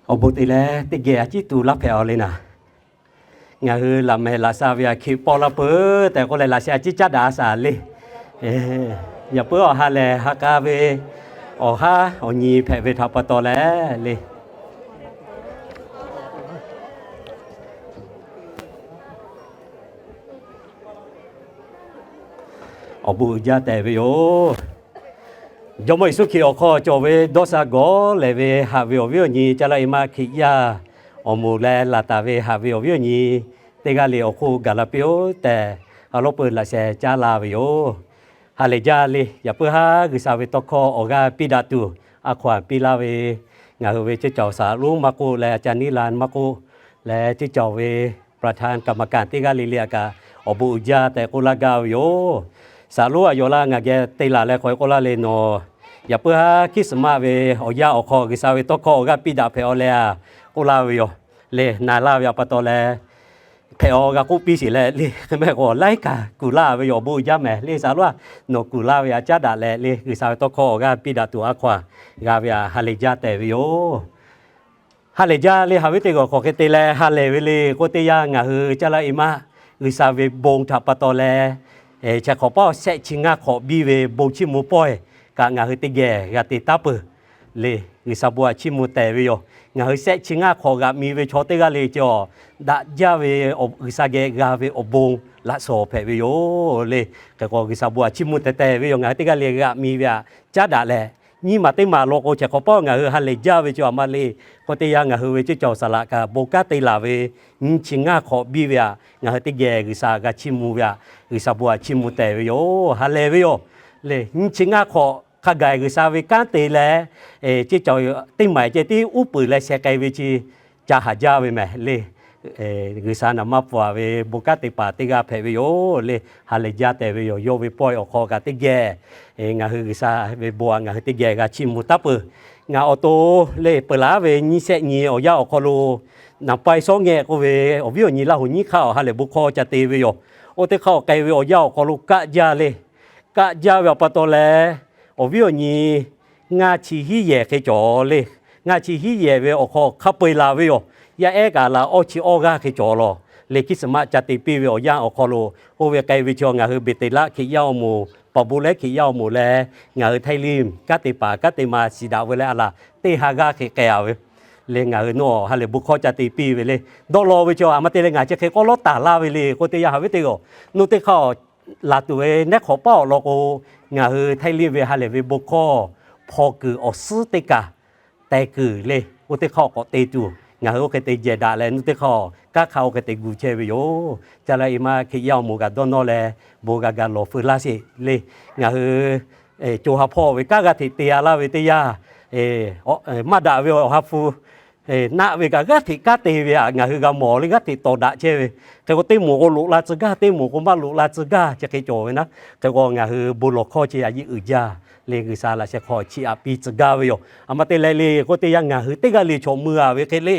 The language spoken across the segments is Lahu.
Awˬ bon te leh teˇ geh a ciˉ tu laˇ hpehꞈ-aw le naˍ. Ngaˬ hui laꞈ mehˍ laꞈ sha ve aꞈ hkiꞈ pawˆ laˇ peuˬ tehꞈ k'oˆ leh, laꞈ sheh a ciˉ caˉ daꞈ a shaˍ le. Yaꞈ puiˉ awˬ ha lehˬ ha k'a ve awˬ haˉ awˬ nyi hpehꞈ ve htaꞈ pa taw leh le, awˬ bon uiˍ jaˇ tehꞈ ve yoˬ. Jawˇmawˇ Yeˍsuˆ Hkriꞈ awˬ hk'aw cawˬ ve dawˇ sha gawˇ lehˍ ve haꞈ ve awˬ viˉ awˬ nyi caˇ laˇ e maˇ Hkriꞈ yaˇ awˬ moˍ leh laˬ taˍ ve haꞈ ve awˬ viˉ awˬ nyi teˇ g'aˇ le awˬ hk'oˆ gaˬ la piˇ-oˆ tehꞈ, a lawˉ peuˬ laꞈ sheh caˉ laˇ ve yoˬ. Ha lehˬ jaˇ le. Yaꞈ puiˉ haˉ G'uiˬsha ve tawˇ hkawˇ awˬ g'aˇ piˇ daꞈ tuˬ a hkaw-anˬ piˇ laˇ ve ngaˬ hui ve ceˇ cawˬ saˍ laꞈ lonˉ maˇ k'oˆ leh, a ca niˉ la maˇ k'oˆ leh, ceˇ cawˬ ve ประธานกรรมการ teˇ g'aˇ le le aꞈ kaꞈ awˬ bon uiˍ jaˇ tehꞈ k'oˆ laˇ gaˇ ve yoˬ. Saˍ laꞈ lonˉ aˬ yawˬ laˇ ngaˬ geh te laˬ leh k'awꞈ k'oˆ laˇ le nawˬ, yaꞈ puiˉ haˉ Christmas ve awˬ yanˇ awˬ hk'aw G'uiˬsha ve tawˇ hkawˇ awˬ g'aˇ piˇ daꞈ hpehꞈ-aw leh a k'oˆ laˇ ve yoˬ. Le na laˇ ve aꞈ pa taw leh hpehꞈ-aw g'a k'oˆ piˇ sheˍ leh le, hk'e mehˆ k'o laiˉ kaꞈ kuˬ laˇ ve yoˬ. Awˬ bon uiˍ jaˇ mehˍ le. Saˍ laꞈ lonˉ nawˬ kuˬ laˇ ve aꞈ caˉ daꞈ leh le, G'uiˬsha ve tawˇ hkawˇ awˬ g'aˇ piˇ daꞈ tuˬ a hkaw-anˬ g'a ve aꞈ ha lehˬ jaˇ tehꞈ ve yoˬ. Ha lehˬ jaˇ le. Haꞈ ve teˇ g'aˇ hk'aˬ hk'e te leh ha lehˬ ve le k'oˆ teˇ yanˇ, ngaˬ hui caˇ laˇ e maˇ G'uiˬsha ve bon htaꞈ pa taw leh, chi hk'awꞈ paˉ shehˆ chi ngaˇ hk'awꞈ biˇ ve bon chiˇ mvuh pawehˇ kaꞈ ngaˬ hui teˇ geh g'a te taˉ peuˬ le. G'uiˬsha bon aꞈ chiˇ mvuh tehꞈ ve yoˬ. Ngaˬ hui shehˆ chi ngaˇ hk'awꞈ g'aꞈ mi ve chaw teˇ g'aˇ le chi awˬ daꞈ jaˇ ve G'uiˬsha geh g'a ve awˬ bon laꞈ shawˍ hpehꞈ ve yoˬ le. Hk'e k'o G'uiˬsha bon aꞈ chiˇ mvuh tehꞈ tehꞈ ve yoˬ. Ngaˬ hui teˇ g'aˇ le g'aꞈ mi ve aꞈ caˉ daꞈ leh, nyiˇ maˬ teˇ maˬ law k'o chi hk'awꞈ paˉ ngaˬ hui ha lehˬ jaˇ ve chi aꞈ maˇ le k'oˆ teˇ yanˇ, ngaˬ hui ve ceˇ cawˬ saˍ laꞈ kaꞈ bon kanˉ te laˬ ve nyiˇ chi ngaˇ hk'awꞈ biˇ ve aꞈ ngaˬ hui teˇ geh G'uiˬsha g'a chiˇ mvuh ve aꞈ G'uiˬsha bon aꞈ chiˇ mvuh tehꞈ ve yoˬ. Ha lehˬ ve yoˬ le. Nyiˇ chi ngaˇ hk'awꞈ hk'a gaˬ G'uiˬsha ve kanˉ te leh, ceˇ cawˬ teˇ maˬ ceh tiˉ uˉ peunˍ leh sheh k'ai ve chi ca haˍ jaˇ ve mehˍ le. G'uiˬsha naˍ maˇ pfuhˍ ve bon kanˉ te paˍ teˇ g'aˇ hpehꞈ ve yoˬ le. Ha lehˬ jaˇ tehꞈ ve yoˬ. Yawˇ ve pawehˇ awˬ hk'aw kaꞈ teˇ geh ngaˬ hui G'uiˬsha ve bon aꞈ ngaˬ hui teˇ geh g'a chiˇ mvuh taˉ peuˬ. Ngaˬ awˬ to le peuˬ laˬ ve nyiˇ shehˆ nyi awˬ yanˇ awˬ hk'aw lo, naˍ pai shawˉ ngeh k'oˆ ve awˬ viˉ awˬ nyi Laˇ huˍ nyiˇ hk'aˇ awˬ ha lehˬ bon hkawˇ ca te ve yoˬ. Oˇ teˇ hk'aˇ awˬ k'ai ve awˬ yanˇ awˬ hk'aw lo kaˆ jaˇ le. Kaˆ jaˇ ve aꞈ pa taw leh, awˬ viˉ awˬ nyi ngaˇ chi hiˉ yehˬ hk'e cawˬ le. Ngaˇ chi hiˉ yehˬ ve awˬ hk'aw hk'a peu-eˬ laˬ ve yoˬ. Yaˇ ehˉ kaꞈ laˬ awˇ chi awˇ g'aˇ hk'e cawˬ lawˬ le. Christmas ca te piˇ ve awˬ yanˇ awˬ hk'aw lo, oˇ ve k'ai ve chi ngaˬ hui Beˍteˍlaˆ Hkriꞈ yaˇ awˬ moˍ, Paˍbuˆlehˉ Hkriꞈ yaˇ awˬ moˍ leh, ngaˬ hui Htaiˇ Limˇ kanˉ te paˍ kanˉ te ma shiˍ daꞈ ve leh a laˬ teˇ ha g'aˇ hk'e k'ai-a ve le. Ngaˬ hui nawˬ ha lehˬ bon hkawˇ ca te piˇ ve le. Dawˇ law ve chi aꞈ maˇ te leh ngaˬ chi hk'e k'awꞈ lawˉ taˍ laˇ ve le k'oˆ teˇ yanˇ, haꞈ ve teˇ g'aˇ, nuˇ teˇ hk'aˇ laˬ tuˬ ve nehˉ hk'awꞈ paˉ awˬ lawn k'o, ngaˬ hui Htaiˇ Limˇ ve ha lehˬ ve bon hkawˇ hpaw kuiˬ awˬ suhˉ teˇ kaˬ teh kuiˬ le. Oˇ teˇ hk'aˇ k'awꞈ te tuˬ ngaˬ hui oˇ hk'e te jehˬ daꞈ leh, nuˇ teˇ hk'aˇ kanˉ hk'a oˇ hk'e te gu chehˇ ve yoˬ. Caˇ laˇ e maˇ Hkriꞈ yaˇ awˬ moˍ kaꞈ dawˇ nawˇ leh bon g'a ga lawˬ feu laˇ sheˍ le. Ngaˬ hui co ha hpawˇ ve kanˉ g'aˇ hteꞈ te-a laˇ ve teˇ yanˇ, maˇ daꞈ ve awˬ ha hpu naˆ ve kaꞈ g'aˇ hteꞈ kanˉ te ve aꞈ ngaˬ hui g'a mawˬ le. G'aˇ hteꞈ tawˍ daꞈ chehˇ ve, hk'e k'o teˇ moˍ k'o loꞈ la tcuh gaˇ, teˇ moˍ k'o maˇ loꞈ la tcuh gaˇ chi hk'e cawˬ ve naˉ. Hk'e k'o ngaˬ hui bon lawˬ hkawˇ chi a yiˇ uiˍ jaˇ le. G'uiˬsha laꞈ sheh hk'aw chi aꞈ piˇ tcuh gaˇ ve yoˬ. Aˬ ma te leh le k'oˆ teˇ yanˇ, ngaˬ hui teˇ g'aˇ le chaw mui-a ve hk'e le,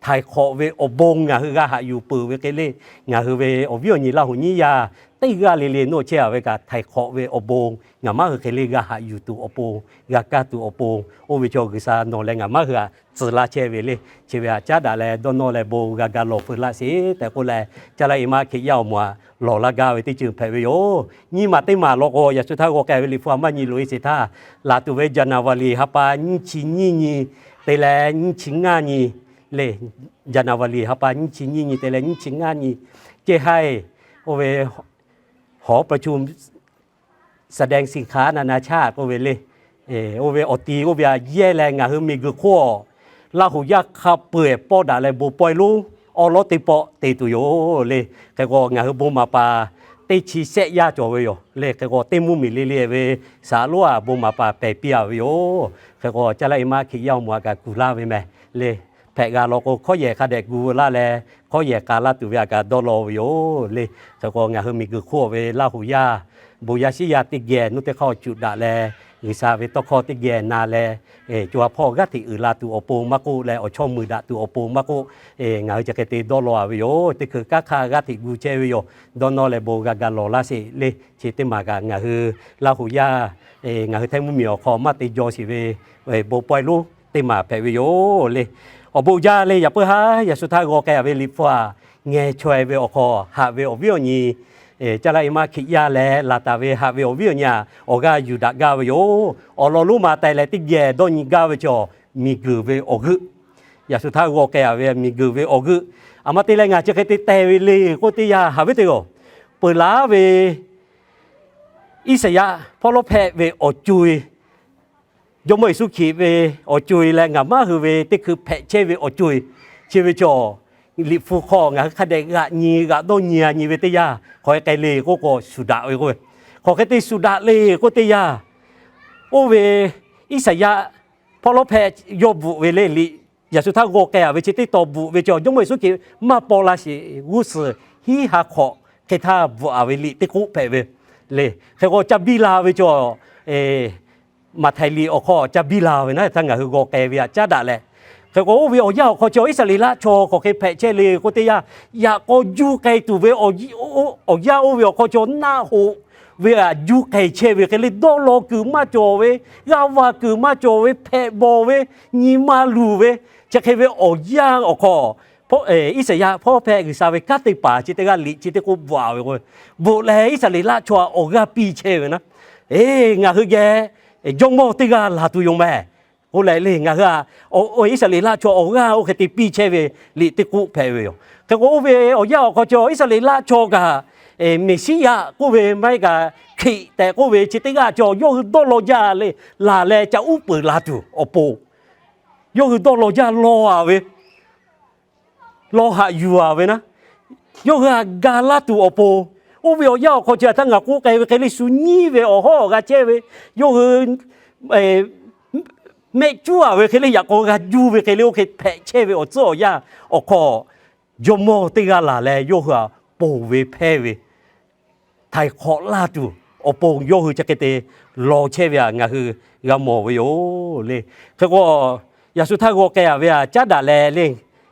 htaiˍ hk'awꞈ ve awˬ bon ngaˬ hui g'a haꞈ yuˬ peuˬ ve hk'e le, ngaˬ hui ve awˬ viˉ awˬ nyi Laˇ huˍ nyiˇ yaˇ teˇ g'aˇ le le nawˬ chehˇ-a ve kaꞈ htaiˍ hk'awꞈ ve awˬ bon ngaˬ maˇ hui hk'e le g'a haꞈ yuˬ tuˬ awˬ pon, g'a kaˇ tuˬ awˬ pon, oˇ ve chaw G'uiˬsha nawˬ leh ngaˬ maˇ hui aꞈ tcuh laˇ chehˇ ve le. Chi ve aꞈ caˉ daꞈ leh dawˇ nawˇ leh bon g'a ga lawˬ feu laˇ sheˍ tehꞈ k'oˆ leh, caˇ laˇ e maˇ Hkriꞈ yaˇ awˬ moˍ aꞈ lawˬ laˇ gaˇ ve teˇ ceuˬ hpehꞈ ve yoˬ. Nyiˇ maˬ teˇ maˬ law k'o, yaꞈ shu htaˇ g'aw k'ai ve liꞈ hpu aꞈ maˇ nyi loꞈ-e sheˍ htaˇ, laˬ tuˬ ve January ha pa nyiˇ chi nyiˇ nyi te leh nyiˇ chi ngaˇ nyi le. January ha pa nyiˇ chi nyiˇ nyi te leh nyiˇ chi ngaˇ nyi, ceˇ haiˇ oˇ ve หอประชุม แสดงสินค้านานาชาติ k'oˆ ve le. Oˇ ve awˬ ti oˇ ve aꞈ yehˇ leh ngaˬ hui miˬguiˬ hk'oˆ Laˇ huˍ yaˇ hk'a peu-eˬ pawˆ daꞈ leh bon pawehˇ lonˉ awˉ lawˉ teˇ pawˆ te tuˬ yoˬ le. Hk'e k'o ngaˬ hui bon maˍ paˍ teˇ chi shehˆ yaˇ cawˬ ve yoˬ le. Hk'e k'o teˇ mvuhˇmiˬ le le ve saˍ laꞈ lonˉ aꞈ bon maˍ paˍ pehˬ piˇ-a ve yoˬ. Hk'e k'o caˇ laˇ e maˇ Hkriꞈ yaˇ awˬ moˍ aꞈ kaꞈ kuˬ laˇ ve mehˍ le. Hpehꞈ g'a law k'o hkawˉ yehˬ hk'a dehꞈ gu laˇ leh, hkawˉ yehˬ k'a laˇ tuˬ ve aꞈ kaꞈ dawˇ law ve yoˬ le. Hk'e k'o ngaˬ hui miˬguiˬ hk'oˆ ve Laˇ huˍ yaˇ bon yaˇ shiˉ yaˇ teˇ geh nuˇ teˇ hk'aˇ cuꞈ daꞈ leh, G'uiˬsha ve tawˇ hkawˇ teˇ geh na leh, co ha hpawˇ g'aˇ hteꞈ uiˍ la tuˬ awˬ pon maˇ k'oˆ leh, awˬ chawˇ muiˬ daꞈ tuˬ awˬ pon maˇ k'oˆ, ngaˬ hui chi hk'e te dawˇ law-a ve yoˬ. Teˇ hkui kanˉ hk'aˇ g'aˇ hteꞈ gu chehˇ ve yoˬ. Dawˇ nawˇ leh bon g'a ga lawˬ laˇ sheˍ le. Chi teˇ maˬ kaꞈ ngaˬ hui Laˇ huˍ yaˇ, ngaˬ hui Htaiˇ mvuhˇmiˬ awˬ hk'aw maˇ te jaw sheˍ ve bon pawehˇ lonˉ teˇ maˬ hpehꞈ ve yoˬ le. Awˬ bon jaˇ le, yaꞈ puiˉ haˉ yaꞈ shu htaˇ g'aw k'ai-a ve Liꞈ hpu aꞈ ngeh chaweh ve awˬ hk'aw, haꞈ ve awˬ viˉ awˬ nyi, caˇ laˇ e maˇ Hkriꞈ yaˇ leh laˬ taˍ ve haꞈ ve awˬ viˉ awˬ nyi aꞈ, awˬ g'aˇ yuˬ daꞈ gaˇ ve yoˬ. Awˬ lawn lonˉ ma teh leh teˇ geh dawˇ nyi gaˇ ve chaw, miˬguiˬ ve awˬ g'euˆ. Yaꞈ shu htaˇ g'aw k'ai-a ve miˬguiˬ ve awˬ g'euˆ. Aˬ ma te leh ngaˬ chi hk'e te teh ve le k'oˆ teˇ yanˇ, haꞈ viˉ teˇ g'aˇ, peuˬ laˬ ve Iˉsaˍyaˆ hpawˇ lawˉ hpehꞈ ve awˬ co-e, Jawˇmawˇ Yeˍsuˆ Hkriꞈ ve awˬ co-e leh ngaˬ maˇ hui ve teˇ hkui hpehꞈ chehˇ ve awˬ co-e, chi ve chaw, Liꞈ hpu hk'aw ngaˬ hui hk'a dehꞈ g'aꞈ nyi g'aꞈ dawˇ nyi-a nyi ve teˇ yanˇ, hk'aˬ hk'e k'ai le k'oˆ k'o, shuˍ daꞈ ve k'oˆ ve, hk'aˬ hk'e te shuˍ daꞈ le k'oˆ teˇ yanˇ, oˇ ve Iˉsaˍyaˆ hpawˇ lawˉ hpehꞈ yawˇ bvuhꞈ ve le, liꞈ yaꞈ shu htaˇ g'aw k'ai-a ve chi teˇ tawn bvuhꞈ ve chaw, Jawˇmawˇ Yeˍsuˆ Hkriꞈ maˇ paw la sheˍ g'uˇ suhˍ hiˉ ha hk'awꞈ hk'e htaˇ bvuhꞈ-a ve liꞈ teˇ k'oˆ hpehꞈ ve le. Hk'e k'o ca biˇ la ve chaw, Maꞈhtehˍ liꞈ awˬ hk'aw ca biˇ la ve naˉ htaˇ ngaˬ hui g'aw k'ai ve aꞈ caˉ daꞈ leh, hk'e k'o oˇ ve awˬ yanˇ awˬ hk'aw chaw Iˉsaˍreˍlaˆ chaw hk'aˬ hk'e hpehꞈ chehˇ le k'oˆ teˇ yanˇ, yaꞈ k'aw juˇ k'ai tuˬ ve awˬ yanˇ oˇ ve awˬ hk'aw chaw naˆ hoꞈ ve aꞈ juˇ k'ai chehˇ ve hk'e le, dawˇ law kuiˬ maˇ cawˬ ve, g'aˇ va kuiˬ maˇ cawˬ ve, hpehꞈ bawˬ ve, nyi ma luˬ ve, chi hk'e ve awˬ yanˇ awˬ hk'aw, Iˉsaˍyaˆ hpawˇ hpehꞈ G'uiˬsha ve kanˉ te paˍ chi teˇ g'aˇ liꞈ chi teˇ k'oˆ bvuhꞈ-a ve k'o, bvuhꞈ leh Iˉsaˍreˍlaˆ chaw aꞈ awˬ g'aˇ piˇ chehˇ ve naˉ, eˬ, ngaˬ hui geh jawˇmawˇ teˇ g'aˇ laˬ tuˬ yoˬ mehˍ k'oˆ leh le, ngaˬ hui a, Iˉsaˍreˍlaˆ chaw awˬ g'aˇ oˇ hk'e te piˇ chehˇ ve liꞈ teˇ k'oˆ hpehꞈ ve yoˬ. Hk'e k'o oˇ ve awˬ yanˇ awˬ hk'aw chaw Iˉsaˍreˍlaˆ chaw kaꞈ Meˍsiˉyaꞈ k'oˆ ve maˇ heˆ kaꞈ Hkriꞈ tehꞈ k'oˆ ve chi teˇ g'aˇ chaw yawˇ hui dawˇ law jaˇ le, laˬ leh ca uˉ peunˍ la tuˬ awˬ pon, yawˇ hui dawˇ law jaˇ law-a ve, law haꞈ yuˬ-a ve naˉ, yawˇ hui a ga laˇ tuˬ awˬ pon, oˇ ve awˬ yanˇ awˬ hk'aw chi htaˇ ngaˬ k'oˆ k'ai ve hk'e le, shu nyiˉ ve awˬ hawˉ awˬ g'a chehˇ ve, yawˇ hui mehˆ cuˉ-a ve hk'e le, yaꞈ k'aw g'a juˇ ve hk'e le, oˇ hk'e hpehꞈ chehˇ ve awˬ tcuhˉ awˬ yanˇ awˬ hk'aw, jawˇmawˇ teˇ g'aˇ laˬ leh yawˇ hui aꞈ ponˬ ve hpehˇ ve htaiˍ hk'awꞈ laˇ tuˬ awˬ pon yawˇ hui chi hk'e te law chehˇ ve aꞈ ngaˬ hui g'a mawˬ ve yoˬ le. Hk'e k'o, yaꞈ shu htaˇ g'aw k'ai-a ve aꞈ caˉ daꞈ leh le,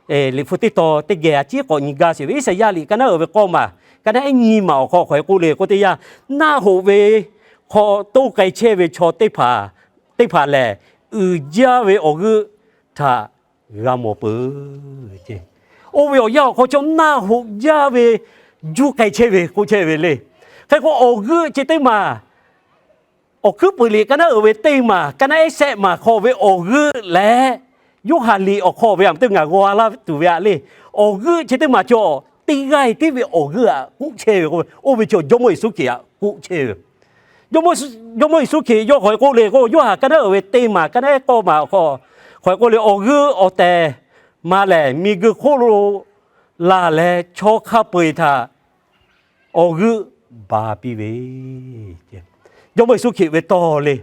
Liꞈ hpu teˇ tawn teˇ geh a ciˉ k'awꞈ nyi gaˇ sheˍ ve, Iˉsaˍyaˆ liꞈ ka naˉ uiˍ ve k'awˇ maˬ, ka naˉ ehˉ nyiˇ maˬ awˬ hk'aw hk'aˬ hk'e k'oˆ le k'oˆ teˇ yanˇ, naˆ hoꞈ ve hk'aw toˇ k'ai chehˇ ve chaw teˇ hpaˍ, teˇ hpaˍ lehˬ, uiˍ jaˇ ve awˬ g'euˆ htaꞈ g'a mawˬ peuˬ. Oˇ ve awˬ yanˇ awˬ hk'aw chaw naˆ hoꞈ jaˇ ve juˇ k'ai chehˇ ve k'oˆ chehˇ ve le. Hk'e k'o awˬ g'euˆ chi teˇ maˬ, Awˬ hkuiˉ puiˍ liꞈ ka naˉ uiˍ ve teˇ maˬ, ka naˉ ehˉ shehˆ maˬ hk'aw ve awˬ g'euˆ leh, Yoˇhanˬ liꞈ awˬ hk'aw ve aꞈ teˇ ngaˬ g'aw laˇ tuˬ ve aꞈ le, awˬ g'euˆ chi teˇ maˬ chaw teˇ g'aˇ tiˉ ve awˬ g'euˆ aꞈ k'oˆ chehˇ ve k'o, oˇ ve chaw Jawˇmawˇ Yeˍsuˆ Hkriꞈ aꞈ k'oˆ chehˇ ve. Jawˇmawˇ Yeˍsuˆ Hkriꞈ yawˇ hk'aˬ hk'e k'oˆ le k'o, Yoˇhanˬ ka naˉ uiˍ ve teˇ maˬ ka naˉ ehˉ k'awˇ maˬ awˬ hk'aw hk'aˬ hk'e k'oˆ le, awˬ g'euˆ awˬ tehˬ ma lehˬ miˬguiˬ hk'oˆ lo laˬ leh chaw hk'a peu-eˬ htaꞈ awˬ g'euˆ ba piˇ ve. Jawˇmawˇ Yeˍsuˆ Hkriꞈ ve tawˇ le,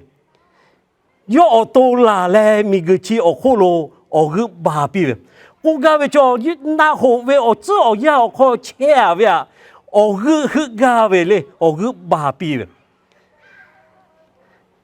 yawˇ awˬ to laˬ leh miˬguiˬ chi awˬ hk'oˆ lo awˬ g'euˆ ba piˇ ve. K'oˆ gaˇ ve chaw, naˆ hoꞈ ve awˬ tcuhˉ awˬ yanˇ awˬ hk'aw chehˇ-a ve aꞈ, awˬ g'euˆ heuˆ gaˇ ve le, awˬ g'euˆ ba piˇ ve.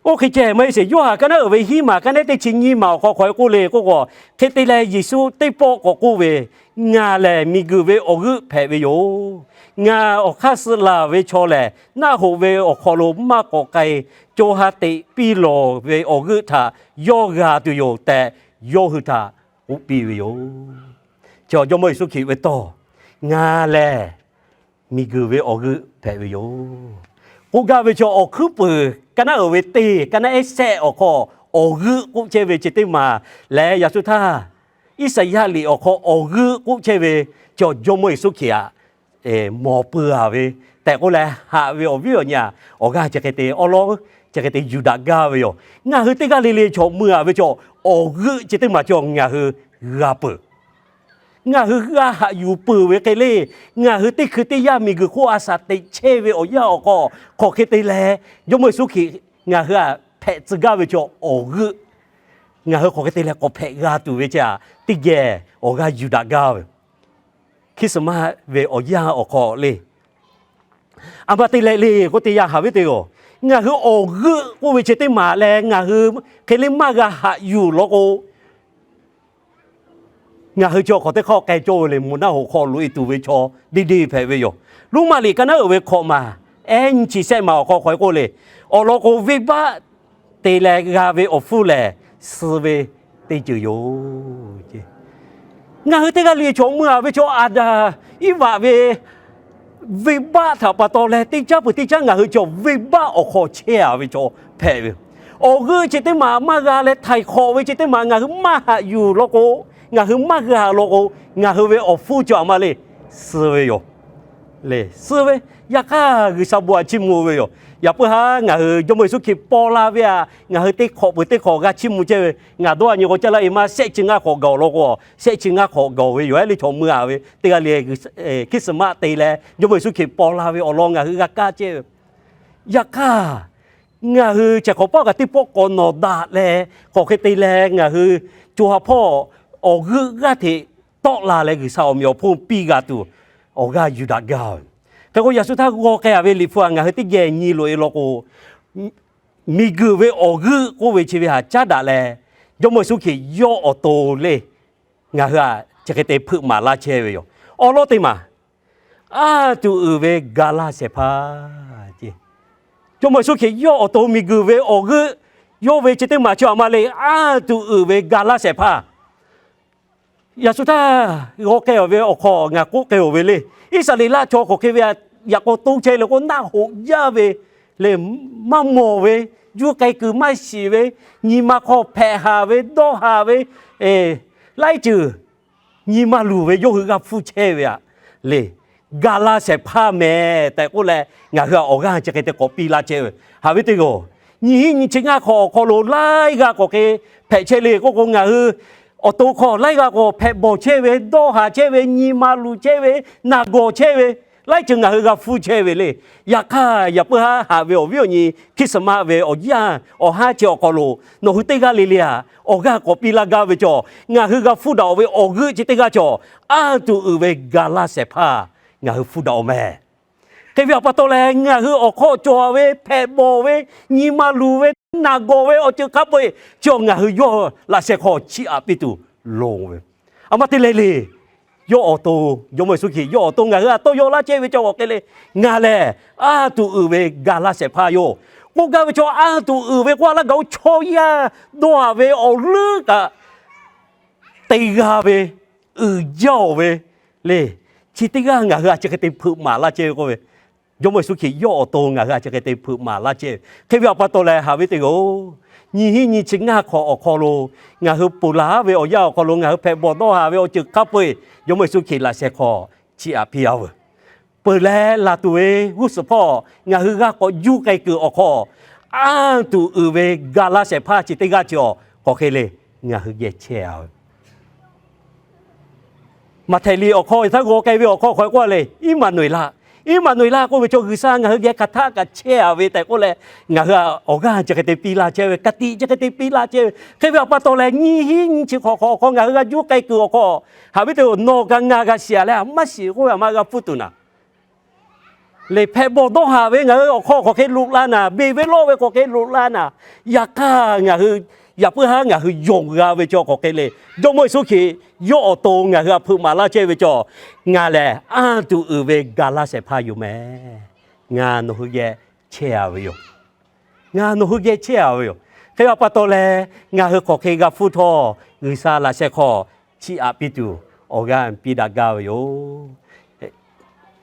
Oˇ hk'e ceh maˇ heˆ sheˍ, Yoˇhanˬ ka naˉ uiˍ ve hiˉ maˬ ka naˉ teˇ chi nyiˇ maˬ awˬ hk'aw hk'aw e k'oˆ le k'oˆ k'o, hk'e te leh Yeˍsuˆ teˇ pawˆ k'awꞈ k'oˆ ve, Ngaˬ lehˬ miˬguiˬ ve awˬ g'euˆ hpehꞈ ve yoˬ. Ngaˬ awˬ hk'aˇ suh laˬ ve chaw lehˬ, naˆ hoꞈ ve awˬ hk'aw lo maˇ k'awꞈ k'ai, co ha teꞈ piˇ lawˬ ve awˬ g'euˆ htaꞈ yawˇ g'a tuˬ yoˬ tehꞈ, yawˇ hui htaꞈ k'oˆ piˇ ve yoˬ. Chaw Jawˇmawˇ Yeˍsuˆ Hkriꞈ ve tawˇ, Ngaˬ lehˬ miˬguiˬ ve awˬ g'euˆ hpehꞈ ve yoˬ. K'oˆ gaˇ ve chaw, awˬ hkuiˉ puiˍ ka naˉ uiˍ ve teˇ ka naˉ ehˉ shehˆ awˬ hk'aw awˬ g'euˆ k'oˆ chehˇ ve chi teˇ maˬ leh, yaꞈ shu htaˇ Iˉsaˍyaˆ liꞈ awˬ hk'aw awˬ g'euˆ k'oˆ chehˇ ve chaw Jawˇmawˇ Yeˍsuˆ Hkriꞈ aꞈ mawˬ peuˬ-a ve tehꞈ k'oˆ leh, haꞈ ve awˬ viˉ awˬ nyi aꞈ awˬ g'aˇ chi hk'e te awˉ lawˉ chi hk'e te yuˬ daꞈ gaˇ ve yoˬ. Ngaˬ hui teˇ g'aˇ le le chaw mui-a ve chaw, awˬ g'euˆ chi teˇ maˬ chaw ngaˬ hui g'a peuˬ. Ngaˬ hui g'a haꞈ yuˬ peuˬ ve hk'e le, ngaˬ hui teˇ hkui teˇ yanˇ miˬguiˬ hk'oˆ a shaˍ teꞈ chehˇ ve awˬ yanˇ awˬ hk'aw hk'aˬ hk'e te leh, Jawˇmawˇ Yeˍsuˆ Hkriꞈ ngaˬ hui aꞈ hpehꞈ tcuh gaˇ ve chaw awˬ g'euˆ, ngaˬ hui hk'aˬ hk'e te leh k'awꞈ hpehꞈ g'a tuˬ ve chi aꞈ teˇ geh awˬ g'aˇ yuˬ daꞈ gaˇ ve. Hkiˉsuhˍmaˆ ve awˬ yanˇ awˬ hk'aw le, a ma te leh le k'oˆ teˇ yanˇ, haꞈ viˉ teˇ g'aˇ, ngaˬ hui awˬ g'euˆ k'oˆ ve chi teˇ maˬ leh ngaˬ hui hk'e le maˇ g'a haꞈ yuˬ law k'o, ngaˬ hui chi awˬ hk'awꞈ teˇ hk'aˇ k'ai cawˇ ve le, mvuhˇ naˆ hoꞈ hk'aw loꞈ-e tuˬ ve chaw deˇ deˇ hpehꞈ ve yoˬ. Roˉmaꞈ liꞈ ka naˉ uiˍ ve hkawꞈ maˬ, ehˉ nyi chi shehˆ maˬ awˬ hk'aw hk'aˬ hk'e k'oˆ le, awˬ lawn k'o, venˇbaˆ te leh g'a ve awˬ hpfuhˇ lehˬ, suh ve teˇ ceuˬ yoˬ. Ngaˬ hui teˇ g'aˇ le chaw mui-a ve chaw Aˍdanˍ Iˉvaꞈ ve venˇbaˆ htaꞈ pa taw leh, teˇ caˉ peuˬ teˇ caˉ ngaˬ hui chaw venˇbaˆ awˬ hk'aw chehˇ-a ve chaw hpehꞈ ve yoˬ. Awˬ g'euˆ chi teˇ maˬ maˇ g'a leh htaiˍ hk'awꞈ ve chi teˇ maˬ ngaˬ hui maˇ haꞈ yuˬ law k'o, ngaˬ hui maˇ g'a law k'o, ngaˬ hui ve awˬ hpfuhˇ chi aˬ ma le suh ve yoˬ. Le suh ve, yaꞈ hk'aˇ G'uiˬsha bon htaꞈ chiˇ mvuh ve yoˬ. Yaꞈ puiˉ haˉ ngaˬ hui Jawˇmawˇ Yeˍsuˆ Hkriꞈ paw la ve htaꞈ ngaˬ hui teˇ hk'awꞈ peuˬ teˇ hk'awꞈ g'a chiˇ mvuh chehˇ ve. Ngaˬ dawˇ a nyi k'o caˇ laˇ-e maˇ shehˆ chi ngaˇ hk'awꞈ gaˬ-oˬ law k'o, shehˆ chi ngaˇ hk'awꞈ gaˬ-oˬ ve yoˬ. Ehˉ le chaw mui-a ve teˇ g'aˇ le Christmas te leh Jawˇmawˇ Yeˍsuˆ Hkriꞈ paw la ve awˬ lawn ngaˬ hui g'a kaˇ chehˇ ve. Yaꞈ hk'aˇ ngaˬ hui chi hk'awꞈ pawˆ kaꞈ teˇ pawˆ k'awꞈ nawˬ daꞈ leh hk'awꞈ hk'e te leh ngaˬ hui co ha hpawˇ awˬ g'euˆ g'aˇ hteꞈ tawˆ la leh G'uiˬsha awˬ meꞈ awˬ hponˇ piˇ g'a tuˬ awˬ g'aˇ yuˬ daꞈ gaˇ ve. Hk'e k'o yaꞈ shu htaˇ g'aw k'ai-a ve Liꞈ hpu htaꞈ ngaˬ hui teˇ geh nyi loꞈ-e law k'o, miˬguiˬ ve awˬ g'euˆ k'oˆ ve chi ve htaꞈ caˉ daꞈ leh, Jawˇmawˇ Yeˍsuˆ Hkriꞈ yawˇ awˬ to le ngaˬ hui htaꞈ chi hk'e te hpeuꞈ maˍ laˇ chehˇ ve yoˬ. Awˬ lawn teˇ maˬ, anˇ tuˬ uiˍ ve ga laˇ shehˍ hpaˇ ce. Jawˇmawˇ Yeˍsuˆ Hkriꞈ yawˇ awˬ to miˬguiˬ ve awˬ g'euˆ yawˇ ve chi teˇ maˬ chi aˬ ma le, anˇ tuˬ uiˍ ve ga laˇ shehˍ hpaˇ. Yaꞈ shu htaˇ g'aw k'ai-a ve awˬ hk'aw ngaˬ k'oˆ k'ai-oˬ ve le. Iˉsaˍreˍlaˆ chaw hk'aˬ hk'e ve yaꞈ k'aw to chehˇ le k'o, naˆ hoꞈ jaˇ ve le, maˇ mawˬ ve, juˇ k'ai kuiˬ maˇ shiˍ ve, nyi ma hk'aw hpehꞈ haˍ ve, dawˇ haˍ ve, laiˉ ceuˬ nyi ma luˬ ve yawˇ hui g'a hpfuhˇ chehˇ ve aꞈ le. Ga laˇ shehˍ hpaˇ mehˍ tehꞈ k'oˆ leh, ngaˬ hui awˬ g'aˇ chi hk'e te k'awꞈ piˇ laˇ chehˇ ve. Haꞈ ve teˇ g'aˇ, nyiˇ hinˉ nyiˇ chi ngaˇ hk'awꞈ awˬ hk'aw lo laiˉ g'aˇ k'awꞈ hk'e hpehꞈ chehˇ le k'oˆ k'o, ngaˬ hui awˬ to hk'aw laiˉ g'aˇ k'awꞈ hpehꞈ bawˬ chehˇ ve, dawˇ haˍ chehˇ ve, nyi ma luˬ chehˇ ve, naˬ gawˬ chehˇ ve, laiˉ ceuˬ ngaˬ hui g'a hpfuhˇ chehˇ ve le. Yaꞈ hk'aˇ yaꞈ puiˉ haˉ haꞈ ve awˬ viˉ awˬ nyi Christmas ve awˬ yanˇ awˬ haˉ chi awˬ hk'aw lo nawˬ hui teˇ g'aˇ le le aꞈ awˬ g'aˇ k'awꞈ piˇ laˇ gaˇ ve chaw, ngaˬ hui g'a hpfuhˇ daꞈ-oˬ ve awˬ g'euˆ chi teˇ g'aˇ chaw, anˇ tuˬ uiˍ ve ga laˇ shehˍ hpaˇ ngaˬ hui hpfuhˇ daꞈ-oˬ mehˍ. Hk'e ve aꞈ pa taw leh ngaˬ hui awˬ hk'aw cawˬ ve hpehꞈ bawˬ ve, nyi ma luˬ ve, naˬ gawˬ ve awˬ ceuˬ hk'a peu-eˬ chi awˬ ngaˬ hui yawˇ laꞈ sheh hk'aw chiˇ aꞈ piˇ tuˬ loˍ ve. Aˬ ma te leh le, yawˇ awˬ to, Jawˇmawˇ Yeˍsuˆ Hkriꞈ yawˇ awˬ to ngaˬ hui aꞈ tawˇ yaw laˇ chehˇ ve chaw k'awꞈ hk'e le, ngaˬ lehˬ anˇ tuˬ uiˍ ve ga laˇ shehˍ hpaˇ yoˬ. K'oˆ gaˇ ve chaw, anˇ tuˬ uiˍ ve k'oˆ a laˇ gaˬ-oˬ, chaw yaˇ dawˇ haˍ ve awˬ leuˉ kaꞈ te g'a ve, uiˍ jaˇ-oˬ ve le. Chi teˇ g'aˇ ngaˬ hui a chi hk'e te hpeuꞈ maˍ laˇ chehˇ ve k'oˆ ve, Jawˇmawˇ Yeˍsuˆ Hkriꞈ yawˇ awˬ to ngaˬ hui a chi hk'e te hpeuꞈ maˍ laˇ chehˇ ve. Hk'e ve aꞈ pa taw leh haꞈ ve teˇ g'aˇ, nyiˇ hinˉ nyiˇ chi ngaˇ hk'awꞈ awˬ hk'aw lo ngaˬ hui ponˬ laˬ ve awˬ yanˇ awˬ hk'aw lo ngaˬ hui hpehꞈ bawˬ dawˇ haˍ ve awˬ ceuˬ hk'a peu-eˬ Jawˇmawˇ Yeˍsuˆ Hkriꞈ laꞈ sheh hk'aw chiˇ aꞈ piˇ-a veuˬ. Peuˬ leh laˬ tuˬ ve g'uˇ suhˍ hpawˇ ngaˬ hui g'a k'awꞈ juˇ k'ai kuiˬ awˬ hk'aw, anˇ tuˬ uiˍ ve ga laˇ shehˍ hpaˇ chi teˇ g'aˇ chi awˬ hk'aˬ hk'e le ngaˬ hui geh chehˇ-a ve. Maꞈhtehˍ liꞈ awˬ hk'aw htaˇ g'aw k'ai ve awˬ hk'aw hk'aw k'oˆ le, Iˉmaˍnuˍeˍlaˆ. Iˉmaˍnuˍeˍlaˆ k'oˆ ve chaw G'uiˬsha ngaˬ hui geh hk'aˬ htaˆ kaꞈ chehˇ-a ve tehꞈ k'oˆ leh, ngaˬ hui awˬ g'aˇ chi hk'e te piˇ laˇ chehˇ ve, ka tiꞈ chi hk'e te piˇ laˇ chehˇ ve. Hk'e ve aꞈ pa taw leh nyiˇ hinˉ nyiˇ chi hk'awꞈ hk'awꞈ awˬ hk'aw ngaˬ hui g'a juˇ k'ai kuiˬ awˬ hk'aw, haꞈ ve teˇ g'aˇ, nawˬ kaꞈ ngaˬ g'a shiˍ-a leh maˇ shiˍ k'oˆ ve aˬ ma g'a hpfuhˇ tuˬ naˍ. Lehˬ hpehꞈ bawˬ dawˇ haˍ ve ngaˬ hui awˬ hk'aw hk'aˬ hk'e loꞈ la naˍ, beˬ ve lawˇ ve hk'aˬ hk'e loꞈ la naˍ, yaꞈ hk'aˇ ngaˬ hui, yaꞈ puiˉ haˉ ngaˬ hui yonˍ g'a ve chaw hk'aˬ hk'e le. Jawˇmawˇ Yeˍsuˆ Hkriꞈ yawˇ awˬ to ngaˬ hui htaꞈ hpeuꞈ maˍ laˇ chehˇ ve chaw, ngaˬ lehˬ anˇ tuˬ uiˍ ve ga laˇ shehˍ hpaˇ yoˬ mehˍ. Ngaˬ nawˬ hui geh chehˇ-a ve yoˬ. Ngaˬ nawˬ hui geh chehˇ-a ve yoˬ. Hk'e ve aꞈ pa taw leh ngaˬ hui hk'aˬ hk'e g'a hpfuhˇ htawˇ, G'uiˬsha laꞈ sheh hk'aw chiˇ aꞈ piˇ tuˬ awˬ g'aˇ piˇ daꞈ gaˇ ve yoˬ.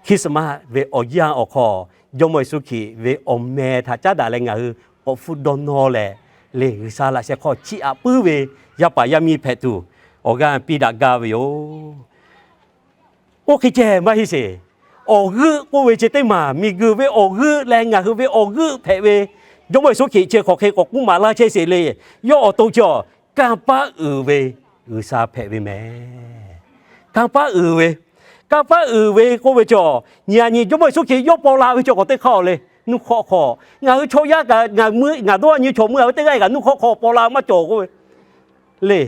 Christmas ve awˬ yanˇ awˬ hk'aw, Jawˇmawˇ Yeˍsuˆ Hkriꞈ ve awˬ meh htaꞈ caˉ daꞈ leh ngaˬ hui k'awꞈ hpfuhˇ dawˇ nawˇ leh, le G'uiˬsha laꞈ sheh hk'aw chiˇ aꞈ puiˉ ve yaˇ paˍ yaˇ miˇ hpehꞈ tuˬ awˬ g'aˇ piˇ daꞈ gaˇ ve yoˬ. Oˇ hk'e ceh maˇ heˆ sheˍ. Awˬ g'euˆ k'oˆ ve chi teˇ maˬ miˬguiˬ ve awˬ g'euˆ leh ngaˬ hui ve awˬ g'euˆ hpehꞈ ve, Jawˇmawˇ Yeˍsuˆ Hkriꞈ chi hk'aˬ hk'e k'awꞈ k'oˆ maˍ laˇ chehˇ sheˍ le. Yawˇ awˬ to chi awˬ kanˇ paˆ uiˍ ve G'uiˬsha hpehꞈ ve mehˍ. Kanˇ paˆ uiˍ ve, kanˇ paˆ uiˍ ve k'oˆ ve chi awˬ nyi a nyi Jawˇmawˇ Yeˍsuˆ Hkriꞈ yawˇ paw la ve chi k'awꞈ teˇ hk'aˇ-oˬ le. Nuˇ hk'awꞈ hk'aw ngaˬ hui chaw yaˇ kaꞈ ngaˬ mui ngaˬ dawˇ a nyi chaw mui a ve teˇ g'aˇ kaꞈ nuˇ hk'awꞈ hk'aw paw la maˇ cawˬ k'oˆ ve le.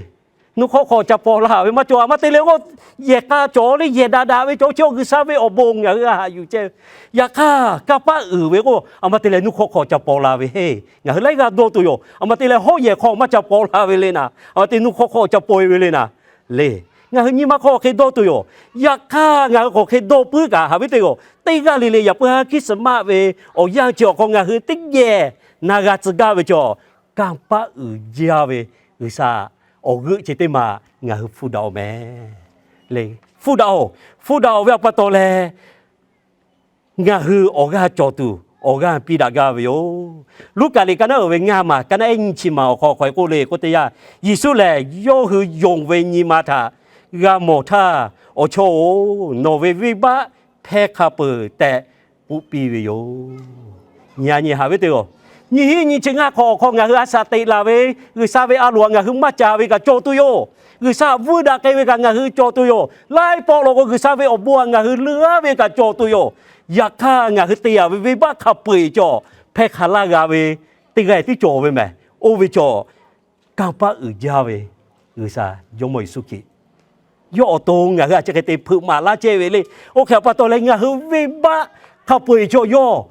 Nuˇ hk'awꞈ hk'aw ca paw la ve maˇ cawˬ. Aˬ ma te leh k'o, yehˬ k'a cawˬ le, yehˬ daꞈ daꞈ ve cawˬ chi G'uiˬsha ve awˬ bon ngaˬ hui g'a haꞈ yuˬ chehˇ ve. Yaꞈ hk'aˇ kanˇ paˆ uiˍ ve k'o, aˬ ma te leh nuˇ hk'awꞈ hk'aw ca paw la ve heˆ. Ngaˬ hui laiˉ g'aˇ dawˇ tuˬ yoˬ. Aˬ ma te leh hawˉ yehˬ hk'aw maˇ ca paw la ve le naˍ. Aˬ ma te nuˇ hk'awꞈ hk'aw ca paw-e ve le naˍ. Le, ngaˬ hui nyi ma hk'aw hk'e dawˇ tuˬ yoˬ. Yaꞈ hk'aˇ ngaˬ hui k'awꞈ hk'e dawˇ puiˉ kaꞈ haꞈ ve teˇ g'aˇ, teˇ g'aˇ le le yaꞈ puiˉ haˉ Christmas ve awˬ yanˇ chi awˬ hk'aw ngaˬ hui teˇ geh na g'a tcuh gaˇ ve chaw, kanˇ paˆ uiˍ jaˇ ve G'uiˬsha awˬ g'euˆ chi teˇ maˬ ngaˬ hui hpfuhˇ daꞈ-oˬ mehˍ. Le, hpfuhˇ daꞈ-oˬ. Hpfuhˇ daꞈ-oˬ ve awˬ pa taw leh, ngaˬ hui awˬ g'aˇ cawˬ tuˬ awˬ g'aˇ piˇ daꞈ gaˇ ve yoˬ. Luˉkaꞈ liꞈ ka naˉ uiˍ ve ngaˇ maˬ, ka naˉ ehˉ nyiˇ chi maˬ awˬ hk'aw hk'aw k'oˆ le k'oˆ teˇ yanˇ, Yeˍsuˆ lehˬ yawˇ hui yonˍ ve nyi ma htaꞈ g'a mawˬ htaˇ, Awˬ chawˇ-oˬ, nawˬ ve venˇbaˆ hpehˇ hk'a peuˬ tehꞈ k'oˆ piˇ ve yoˬ. Nyi-a nyi haꞈ ve teˇ-oˬ, nyiˇ hinˉ nyiˇ chi ngaˇ hk'awꞈ awˬ hk'aw ngaˬ hui a shaꞈ teꞈ laˬ ve G'uiˬsha ve a loˍ htaꞈ ngaˬ hui maˇ ca ve kaꞈ cawˬ tuˬ yoˬ. G'uiˬsha htaꞈ vuiˇ daꞈ k'ai ve kaꞈ ngaˬ hui cawˬ tuˬ yoˬ. Laiˉ pawˆ lawˬ k'o G'uiˬsha ve awˬ bon htaꞈ ngaˬ hui leuˉ-a ve kaꞈ cawˬ tuˬ yoˬ. Yaꞈ hk'aˇ, ngaˬ hui te-a ve venˇbaˆ hk'a peu-eˬ cawˬ hpehˇ hk'a laˇ g'a ve teˇ g'aˇ tiˉ cawˬ ve mehˍ. Oˇ ve cawˬ, kanˇ paˆ uiˍ jaˇ ve G'uiˬsha Jawˇmawˇ Yeˍsuˆ Hkriꞈ, yawˇ awˬ to ngaˬ hui htaꞈ chi hk'e te hpeuꞈ maˍ laˇ chehˇ ve le. Oˇ hk'e pa taw leh ngaˬ hui venˇbaˆ hk'a peu-eˬ cawˬ yawˇ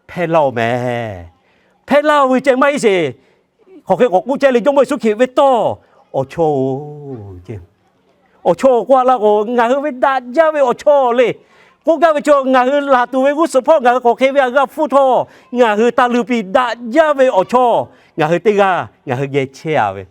hpehˇ laˇ-oˬ mehˍ. Hpehˇ laˇ-oˬ ve ceh maˇ heˆ sheˍ. Hk'aˬ hk'e k'awꞈ k'oˆ chehˇ le, Jawˇmawˇ Yeˍsuˆ Hkriꞈ ve tawˇ, Awˬ chawˇ-oˬ, Awˬ chawˇ k'oˆ-a laˇ k'o, ngaˬ hui ve daꞈ jaˇ ve awˬ chawˇ le. K'oˆ gaˇ ve chaw, ngaˬ hui laˬ tuˬ ve g'uˇ suhˍ hpawˇ ngaˬ hui hk'aˬ hk'e ve htaꞈ g'a hpfuhˇ htawˇ, ngaˬ hui taˇ luˇ piˇ. Daꞈ jaˇ ve awˬ chawˇ ngaˬ hui teˇ g'aˇ ngaˬ hui geh chehˇ-a ve,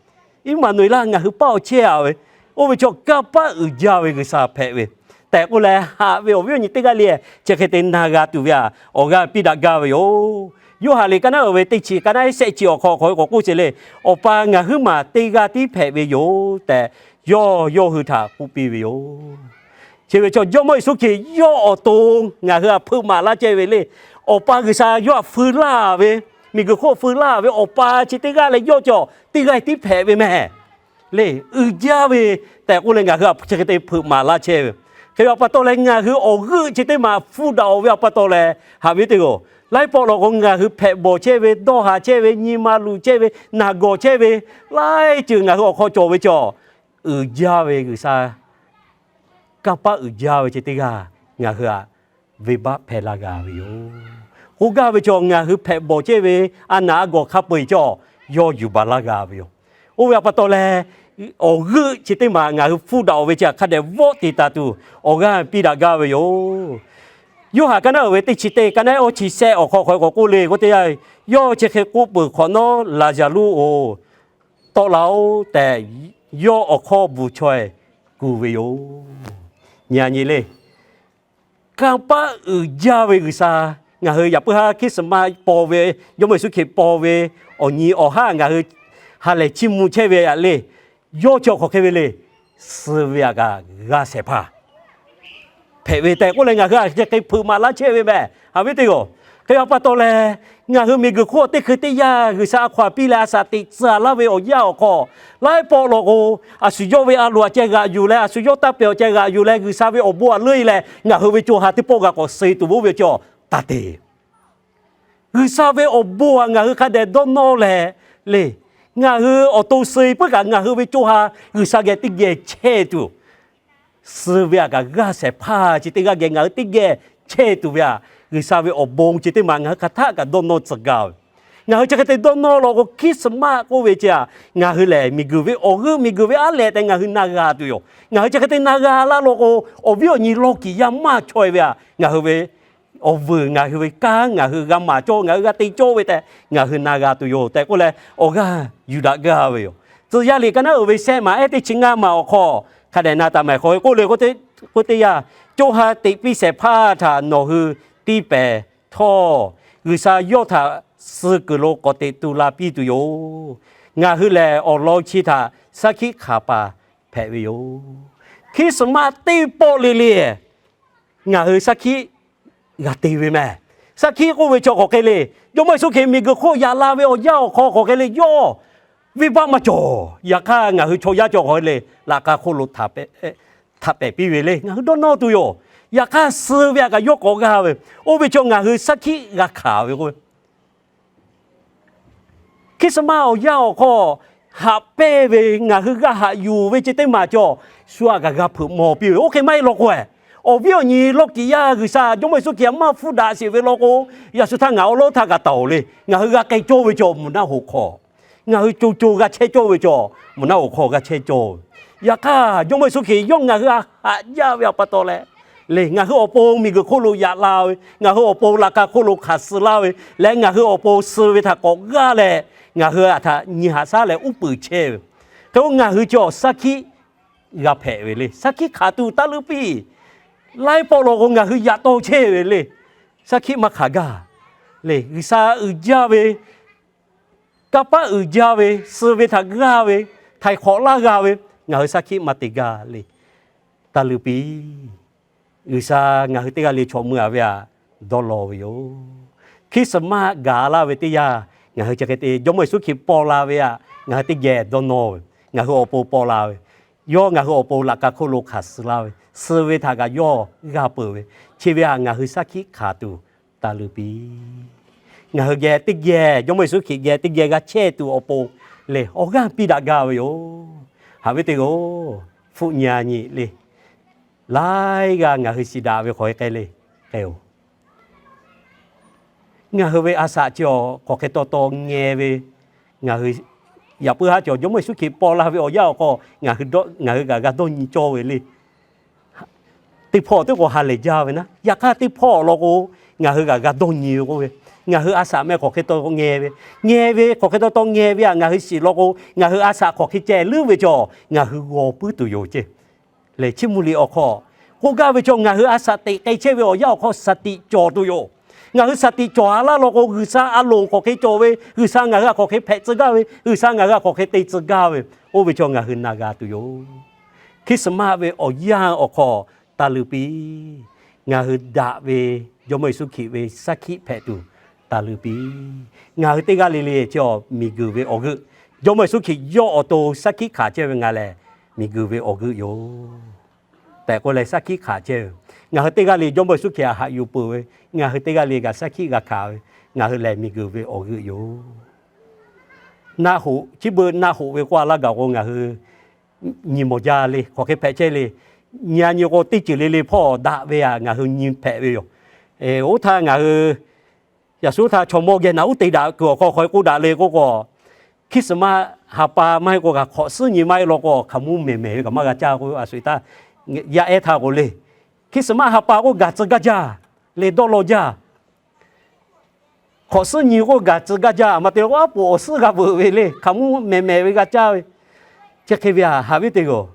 Eˇmaˍnoˍeˍlaˆ ngaˬ hui paˇ awˬ chehˇ-a ve, oˇ ve chaw kanˇ paˆ uiˍ jaˇ ve G'uiˬsha hpehꞈ ve tehꞈ k'oˆ leh, haꞈ ve awˬ viˉ awˬ nyi teˇ g'aˇ le, chi hk'e te na g'a tuˬ ve htaꞈ awˬ g'aˇ piˇ daꞈ gaˇ ve yoˬ. Yoˇhanˬ liꞈ ka naˉ uiˍ ve teˇ chi, ka naˉ ehˉ shehˆ chi awˬ hk'aw k'awꞈ k'oˆ sheˍ le. Awˬ pa ngaˬ huiˉ maˬ teˇ g'aˇ tiˉ hpehꞈ ve yoˬ tehꞈ, yawˇ yawˇ hui htaꞈ k'oˆ piˇ ve yoˬ. Chi ve chaw Jawˇmawˇ Yeˍsuˆ Hkriꞈ yawˇ awˬ to ngaˬ hui htaꞈ hpeuꞈ maˍ laˇ chehˇ ve le. Awˬ pa G'uiˬsha yawˇ htaꞈ feu laˇ ve, miˬguiˬ hk'oˆ feu laˇ ve Awˬ pa chi teˇ g'aˇ leh yawˇ cawˬ teˇ g'aˇ tiˉ hpehꞈ ve mehˍ. Le, uiˍ jaˇ ve tehꞈ k'oˆ leh ngaˬ hui htaꞈ chi hk'e te hpeuꞈ maˍ laˇ chehˇ ve. Hk'e ve awˬ pa taw leh ngaˬ hui awˬ g'euˆ chi teˇ maˬ hpfuhˇ daꞈ-oˬ ve awˬ pa taw leh, haꞈ ve teˇ g'aˇ, laiˉ pawˆ lawˬ k'o ngaˬ hui hpehꞈ bawˬ chehˇ ve, dawˇ haˍ chehˇ ve, nyi ma luˬ chehˇ ve, naˬ gawˬ chehˇ ve, laiˉ ceuˬ ngaˬ hui awˬ hk'aw cawˬ ve chaw, uiˍ jaˇ ve G'uiˬsha kanˇ paˆ uiˍ jaˇ ve chi teˇ g'aˇ ngaˬ hui htaꞈ venˇbaˆ hpehˇ laˇ g'a ve yoˬ. K'oˆ gaˇ ve chaw, ngaˬ hui hpehꞈ bawˬ chehˇ ve a naˬ a gawˬ hk'a peu-eˬ cawˬ yawˇ yuˬ baˬ laˇ g'a ve yoˬ. Oˇ ve awˬ pa taw leh, awˬ g'euˆ chi teˇ maˬ ngaˬ hui hpfuhˇ daꞈ-oˬ ve chi htaꞈ hk'a dehꞈ vawˆ te taˍ tuˬ awˬ g'aˇ piˇ daꞈ gaˇ ve yoˬ. Yoˇhanˬ ka naˉ uiˍ ve teˇ chi teˇ, ka naˉ ehˉ awˇ chi shehˆ awˬ hk'aw k'awꞈ k'oˆ le k'o teˇ yanˇ, yawˇ chi hk'e k'oˆ peuˬ hk'awꞈ nawˉ, Laˍzaˍruˆ-oˬ, tawˆ la-oˆ tehꞈ, yawˇ awˬ hkawˇ bvuhˬ chaweh kuˬ ve yoˬ. Nyi-a nyi le. Kanˇ paˆ uiˍ jaˇ ve G'uiˬsha, ngaˬ hui yaꞈ puiˉ haˉ Christmas paw ve, Jawˇmawˇ Yeˍsuˆ Hkriꞈ paw ve awˬ nyi awˬ haˉ ngaˬ hui ha lehˬ chiˇ mvuh chehˇ ve aꞈ le. Yawˇ chi awˬ hk'aˬ hk'e ve le, suh ve htaꞈ kaꞈ g'a shehˍ hpaˇ hpehꞈ ve tehꞈ k'oˆ leh ngaˬ hui htaꞈ chi hk'e hpeuꞈ maˍ laˇ chehˇ ve mehˍ. Haꞈ ve teˇ g'aˇ, hk'e ve awˬ pa taw leh, ngaˬ hui miˬguiˬ hk'oˆ teˇ hkui teˇ yanˇ G'uiˬsha a hkaw-anˬ piˇ leh a shaꞈ teꞈ tcuh laˇ ve awˬ yanˇ awˬ hk'aw, laiˉ pawˆ lawˬ k'o, a shu yawˇ ve a loˍ htaꞈ ceh g'aꞈ yuˬ leh, a shu yawˇ taˇ pehˬ awˬ ceh g'aꞈ yuˬ leh, G'uiˬsha ve awˬ bon htaꞈ leuˉ-e leh ngaˬ hui ve co ha teˇ pawˆ g'a k'awꞈ suh tuˬ ve awˬ cawˬ taˇ te. G'uiˬsha ve awˬ bon htaꞈ ngaˬ hui hk'a dehꞈ dawˇ nawˇ leh le, ngaˬ hui awˬ to suh puiˉ kaꞈ ngaˬ hui ve co ha G'uiˬsha geh teˇ geh chehˇ tuˬ, suh ve htaꞈ kaꞈ g'a shehˍ hpaˇ chi teˇ g'aˇ geh ngaˬ hui teˇ geh chehˇ tuˬ ve htaꞈ, G'uiˬsha ve awˬ bon chi teˇ maˬ ngaˬ hui hk'aˬ htaˆ kaꞈ dawˇ nawˇ tcuh gaˇ ve. Ngaˬ hui chi hk'e te dawˇ nawˇ lawˬ k'o, Christmas k'oˆ ve chi htaꞈ ngaˬ hui lehˬ miˬguiˬ ve awˬ g'euˆ, miˬguiˬ ve aˉ lehꞈ tehꞈ ngaˬ hui na g'a tuˬ yoˬ. Ngaˬ hui chi hk'e te na g'a laˇ lawˬ k'o, awˬ viˉ awˬ nyi lawˇ kiˍ yaˇ maˇ chaweh ve htaꞈ ngaˬ hui ve awˬ vuiˬ, ngaˬ hui ve kanˉ, ngaˬ hui g'a maˍ cawˇ, ngaˬ hui g'a te cawˇ ve tehꞈ ngaˬ hui na g'a tuˬ yoˬ tehꞈ k'oˆ leh, awˬ g'aˇ yuˬ daꞈ gaˇ ve yoˬ. Tcuh yaˇ liꞈ ka naˉ uiˍ ve shehˆ maˬ ehˉ teˇ chi ngaˇ maˬ awˬ hk'aw hk'a dehꞈ na taˍ mehˍ. Hk'aˬ hk'e k'oˆ le k'o, k'oˆ teˇ yanˇ, co ha teꞈ piˇ shehˍ hpaˇ htaꞈ nawˬ hui tiˇ pehˍ htawˇ, G'uiˬsha yawˇ htaꞈ suh kuiˬ lo k'awꞈ teꞈ tu la piˇ tuˬ yoˬ. Ngaˬ hui lehˬ awˬ lawn chi htaꞈ shaˉ hkiˆ hk'aˬ paˍ hpehꞈ ve yoˬ. Christmas teˇ pawˆ le le ngaˬ hui shaˉ hkiˆ g'a te ve mehˍ. Shaˉ hkiˆ k'oˆ ve chaw hk'aˬ hk'e le, Jawˇmawˇ Yeˍsuˆ Hkriꞈ miˬguiˬ hk'oˆ yaꞈ la ve awˬ yanˇ awˬ hk'aw hk'aˬ hk'e le, yawˇ venˇbaˆ maˇ cawˬ. Yaꞈ hk'aˇ ngaˬ hui chaw yaˇ cawˬ hk'aˬ hk'e le, laꞈ k'a hk'oˆ lo htaꞈ pehˍ piˇ ve le, ngaˬ hui dawˇ nawˇ tuˬ yoˬ. Yaꞈ hk'aˇ suh ve htaꞈ kaꞈ yawˇ k'awꞈ g'a ve, oˇ ve chaw ngaˬ hui shaˉ hkiˆ g'a hkanˍ ve k'o, Christmas awˬ yanˇ awˬ hk'aw haꞈ pehnˇ ve ngaˬ hui g'a haꞈ yuˬ ve chi teˇ maˬ cawˬ, shu htaꞈ kaꞈ g'a hpeuꞈ maw piˇ ve. Oˇ hk'e maˇ heˆ law k'o, awˬ viˉ awˬ nyi lawˇ kiˍ yaˇ G'uiˬsha Jawˇmawˇ Yeˍsuˆ Hkriꞈ htaꞈ maˇ hpfuhˇ daꞈ sheˍ ve law k'o, yaꞈ shu htaˇ ngaˬ awˉ lawˉ htaˇ kaꞈ taˍ-oˬ le. Ngaˬ hui g'a k'ai cawˇ ve cawˬ mvuhˇ naˆ hoꞈ hk'aw, ngaˬ hui co co g'a chehˇ cawˇ ve cawˬ mvuhˇ naˆ hoꞈ hk'aw g'a chehˇ cawˇ ve. Yaꞈ hk'aˇ Jawˇmawˇ Yeˍsuˆ Hkriꞈ yawˇ ngaˬ hui htaꞈ haꞈ jaˇ ve awˬ pa taw leh, le ngaˬ hui awˬ pon miˬguiˬ hk'oˆ lo yaꞈ la ve, ngaˬ hui awˬ pon laꞈ k'a hk'oˆ lo hkanˍ suh laˇ ve, leh ngaˬ hui awˬ pon suh ve htaꞈ k'awꞈ g'aˇ leh, ngaˬ hui htaꞈ nyi haꞈ shaˉ leh uˉ peunˍ chehˇ ve. Oˇ ngaˬ hui cawˬ shaˉ hkiˆ g'a hpehꞈ ve le. Shaˉ hkiˆ hkanˍ tuˬ taˇ leuˆ piˇ. Laiˉ pawˆ law k'o ngaˬ hui yaꞈ taw chehˇ ve le. Shaˉ hkiˆ maˇ hkanˍ gaˇ le. G'uiˬsha uiˍ jaˇ ve, kanˇ paˆ uiˍ jaˇ ve, suh ve htaꞈ g'aˇ ve, htaiˍ hk'awꞈ laˇ g'a ve, ngaˬ hui shaˉ hkiˆ maˇ te gaˇ le. Taˇ leuˆ piˇ. G'uiˬsha ngaˬ hui teˇ g'aˇ le chaw mui-a ve htaꞈ dawˇ law ve yoˬ. Christmas gaˬ laˇ ve teˇ yanˇ, ngaˬ hui chi hk'e te Jawˇmawˇ Yeˍsuˆ Hkriꞈ paw la ve htaꞈ ngaˬ hui teˇ geh dawˇ nawˇ ve, ngaˬ hui awˬ pon paw la ve, yawˇ ngaˬ hui awˬ pon laꞈ ka hk'oˆ lo hkanˍ suh laˇ ve, suh ve htaꞈ kaꞈ yawˇ g'aˇ peuˬ ve, chi ve htaꞈ ngaˬ hui shaˉ hkiˆ hkanˍ tuˬ taˇ leuˆ piˇ. Ngaˬ hui geh teˇ geh, Jawˇmawˇ Yeˍsuˆ Hkriꞈ geh teˇ geh g'a chehˇ tuˬ awˬ pon lehˬ, awˬ g'aˇ piˇ daꞈ gaˇ ve yoˬ. Haꞈ ve teˇ g'aˇ-oˬ, hpu nyi-a nyi le, laiˉ g'aˇ ngaˬ hui shiˍ daꞈ ve hk'aw hk'e k'ai le, k'ai-oˬ. Ngaˬ hui ve a shaꞈ chi awˬ hk'aˬ hk'e taw taw ngeh ve, ngaˬ hui yaꞈ puiˉ haˉ cawˬ Jawˇmawˇ Yeˍsuˆ Hkriꞈ paw la ve awˬ yanˇ awˬ hk'aw ngaˬ hui kaꞈ g'a dawˇ nyi cawˇ ve le. Teˇ hpawˇ teˇ k'o ha lehˬ jaˇ ve naˉ, yaꞈ hk'aˇ teˇ hpawˇ awˬ lawn k'o, ngaˬ hui kaꞈ g'a dawˇ nyi ve k'oˆ ve, ngaˬ hui a shaꞈ meh hk'aˬ hk'e taw taw ngeh ve, ngeh ve hk'aˬ hk'e taw taw ngeh ve htaꞈ ngaˬ hui shiˍ law k'o, ngaˬ hui a shaꞈ hk'aˬ hk'e ceh leuˉ ve cawˬ ngaˬ hui g'aw puiˉ tuˬ yoˬ ceˇ. Lehˬ, chiˇ mvuh liꞈ awˬ hk'aw k'oˆ gaˇ ve cawˬ, ngaˬ hui a shaꞈ teꞈ k'ai chehˇ ve awˬ yanˇ awˬ hk'aw shaˍ tiꞈ cawˬ tuˬ yoˬ. Ngaˬ hui shaˍ tiꞈ cawˬ-a laˇ law k'o, G'uiˬsha a loˍ hk'aˬ hk'e cawˬ ve, G'uiˬsha ngaˬ hui htaꞈ hk'aˬ hk'e hpehꞈ tcuh gaˇ ve, G'uiˬsha ngaˬ hui htaꞈ hk'aˬ hk'e te tcuh gaˇ ve, oˇ ve cawˬ ngaˬ hui na g'a tuˬ yoˬ. Christmas ve awˬ yanˇ awˬ hk'aw taˇ leuˆ piˇ. Ngaˬ hui daꞈ ve Jawˇmawˇ Yeˍsuˆ Hkriꞈ ve shaˉ hkiˆ hpehꞈ tuˬ taˇ leuˆ piˇ. Ngaˬ hui teˇ g'aˇ le le chi awˬ miˬguiˬ ve awˬ g'euˆ, Jawˇmawˇ Yeˍsuˆ Hkriꞈ yawˇ awˬ to shaˉ hkiˆ hkanˍ chehˇ ve ngaˬ lehˬ, miˬguiˬ ve awˬ g'euˆ yoˬ tehꞈ k'oˆ leh shaˉ hkiˆ hkanˍ chehˇ ve. Ngaˬ hui teˇ g'aˇ le Jawˇmawˇ Yeˍsuˆ Hkriꞈ htaꞈ haꞈ yuˬ peuˬ ve, ngaˬ hui teˇ g'aˇ le kaꞈ shaˉ hkiˆ g'a hkanˍ ve, ngaˬ hui lehˬ miˬguiˬ ve awˬ g'euˆ yoˬ. Naˆ hoꞈ, chi beuꞈ naˆ hoꞈ ve k'oˆ-a laˇ gaˬ k'o, ngaˬ hui nyi mawˬ jaˇ le, hk'aˬ hk'e hpehꞈ chehˇ le. Nyi-a nyi k'o, teˇ ceuˬ le le hpawˇ daꞈ ve htaꞈ ngaˬ hui nyi hpehꞈ ve yoˬ. Oˇ htaˇ ngaˬ hui yaꞈ shu htaˇ chaw mawˇ geh naꞈ uˉ te daꞈ kuiˬ awˬ hk'aw hk'aw-e k'oˆ daꞈ le k'oˆ k'o, Christmas ha pa maˇ heˆ k'o kaꞈ hk'awꞈ suhˉ nyi maˇ heˆ law k'o, hkaoˍmonˇ mehˬ mehˬ ve kaꞈ maˇ g'a caˇ k'o, a sho-eˬ htaˇ yaˇ ehˉ htaˇ k'o le, Christmas ha pa k'o gaˬ tcuh gaˇ jaˇ le, dawˇ law jaˇ. Hk'awꞈ suhˉ nyi k'o gaˬ tcuh gaˇ jaˇ, a ma te k'o aˉ poꞈ awˬ suhˉ g'a veuꞈ ve le, hkaoˍmonˇ mehˬ mehˬ ve g'a caˇ ve. Chi hk'e ve htaꞈ haꞈ ve teˇ g'aˇ-oˬ,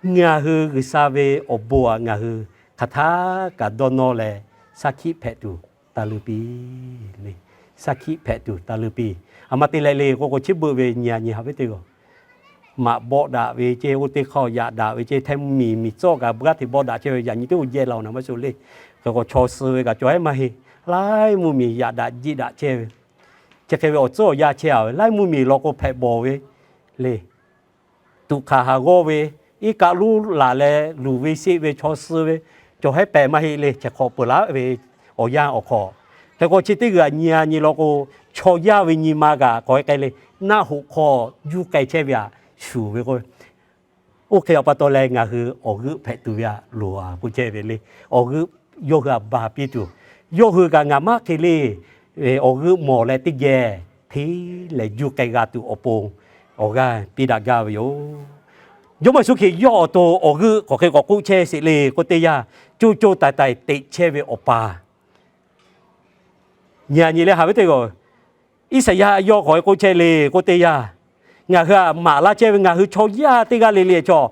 ngaˬ hui G'uiˬsha ve awˬ bon htaꞈ ngaˬ hui hk'aˬ htaˇ kaꞈ dawˇ nawˇ leh, shaˉ hkiˆ hpehꞈ tuˬ taˇ leuˆ piˇ le. Shaˉ hkiˆ hpehꞈ tuˬ taˇ leuˆ piˇ. A ma te leh le k'oˆ k'o, chi beuꞈ ve nyi-a nyi haꞈ ve teˇ g'aˇ, maꞈ bawˆ daꞈ ve ceˇ, oˇ teˇ hk'aˇ yaꞈ daꞈ ve ceˇ, htaiˇ mvuhˇmiˬ miˬ tcuhˉ kaꞈ g'aˇ hteꞈ bawˆ daꞈ chehˇ ve, yaꞈ nyi teˇ g'aˇ jehˇ la-oˬ naˍ maˇ sho le. Hk'e k'o chaw suh ve kaꞈ cawˬ ehˉ maˇ heˆ. Laiˉ mvuhˇmiˬ yaꞈ daꞈ jiˆ daꞈ chehˇ ve, chi hk'e ve awˬ tcuhˉ awˬ yanˇ chehˇ-a ve, laiˉ mvuhˇmiˬ law k'o hpehꞈ bawˬ ve le. Tuꞈ hk'aˬ haˍ g'awˇ ve, iˉ kaˆ luˉ laˬ leh luˬ ve sheˆ ve chaw suh ve, cawˬ hehˉ pehˍ maˇ heˆ le. Chi hk'awꞈ peuˬ laˉ ve awˬ yanˇ awˬ hk'aw, hk'e k'o chi teˇ g'aˇ nyi-a nyi law k'o, chaw yaˇ ve nyi ma kaꞈ hk'aˬ hk'e k'ai le, naˆ hoꞈ hk'aw juˇ k'ai chehˇ ve htaꞈ shuˍ ve k'o, oˇ hk'e awˬ pa taw leh ngaˬ hui awˬ g'euˆ hpehꞈ tuˬ ve htaꞈ loˍ-a k'oˆ chehˇ ve le. Awˬ g'euˆ yawˇ hui htaꞈ ba piˇ tuˬ, yawˇ hui kaꞈ ngaˬ maˇ hk'e le, awˬ g'euˆ mawˬ leh teˇ geh hteˇ leh juˇ k'ai g'a tuˬ awˬ pon awˬ g'aˇ piˇ daꞈ gaˇ ve yoˬ. Jawˇmawˇ Yeˍsuˆ Hkriꞈ yawˇ awˬ to awˬ g'euˆ hk'aˬ hk'e k'awꞈ k'oˆ chehˇ sheˍ le k'oˆ teˇ yanˇ, co co taiˍ taiˍ teꞈ chehˇ ve Awˬ pa nyi-a nyi leh haꞈ ve teˇ g'aˇ, Iˉsaˍyaˆ yawˇ hk'aˬ hk'e k'oˆ chehˇ le k'oˆ teˇ yanˇ, ngaˬ hui htaꞈ maˍ laˇ chehˇ ve ngaˬ hui chaw yaˇ teˇ g'aˇ le le chaw,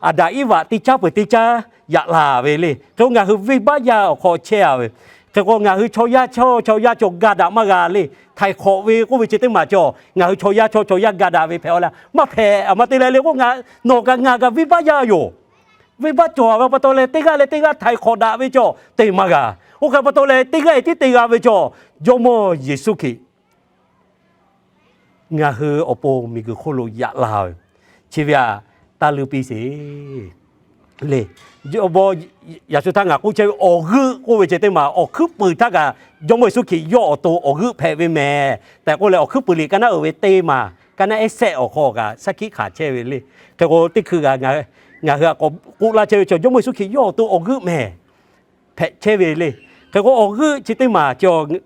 Aˍdanˍ Iˉvaꞈ teˇ caˉ peuˬ teˇ caˉ yaꞈ la ve le. Hk'e k'o ngaˬ hui venˇbaˆ yaˇ awˬ hk'aw chehˇ-a ve, hk'e k'o ngaˬ hui chaw yaˇ chaw chaw yaˇ cawˬ ga daꞈ maˇ g'a le. Htaiˍ hk'awꞈ ve k'oˆ ve chi teˇ maˬ cawˬ, ngaˬ hui chaw yaˇ chaw chaw yaˇ ga daꞈ ve hpehꞈ-a leh maˇ hpehꞈ. A ma te leh le k'o, nawˬ kaꞈ ngaˬ kaꞈ venˇbaˆ yaˇ yoˬ. Venˇbaˆ cawˬ-a ve pa taw leh teˇ g'aˇ leh teˇ g'aˇ htaiˍ hk'awꞈ daꞈ ve cawˬ te maˇ g'a. Oˇ hk'e pa taw leh teˇ g'aˇ-e tiˉ te g'a ve cawˬ, Jawˇmawˇ Yeˍsuˆ Hkriꞈ ngaˬ hui awˬ pon miˬguiˬ hk'oˆ lo yaꞈ la ve, chi ve htaꞈ taˇ leuˆ piˇ sheˍ le. Yaꞈ shu htaˇ ngaˬ k'oˆ chehˇ ve awˬ g'euˆ k'oˆ ve chi teˇ maˬ awˬ hkuiˉ puiˍ htaˇ kaꞈ Jawˇmawˇ Yeˍsuˆ Hkriꞈ yawˇ awˬ to awˬ g'euˆ hpehꞈ ve mehˍ tehꞈ k'oˆ leh, awˬ hkuiˉ puiˍ liꞈ kaˇ naˉ uiˍ ve teˇ maˬ kaˇ naˉ ehˉ sehˆ awˬ hk'aw kaꞈ shaˉ hkiˆ hkanˍ chehˇ ve le. Hk'e k'o teˇ hkui kaꞈ ngaˬ hui htaꞈ k'awꞈ k'oˆ laˇ chehˇ ve cawˬ, Jawˇmawˇ Yeˍsuˆ Hkriꞈ yawˇ awˬ to awˬ g'euˆ mehˍ hpehꞈ chehˇ ve le. Hk'e k'o awˬ g'euˆ chi teˇ maˬ cawˬ,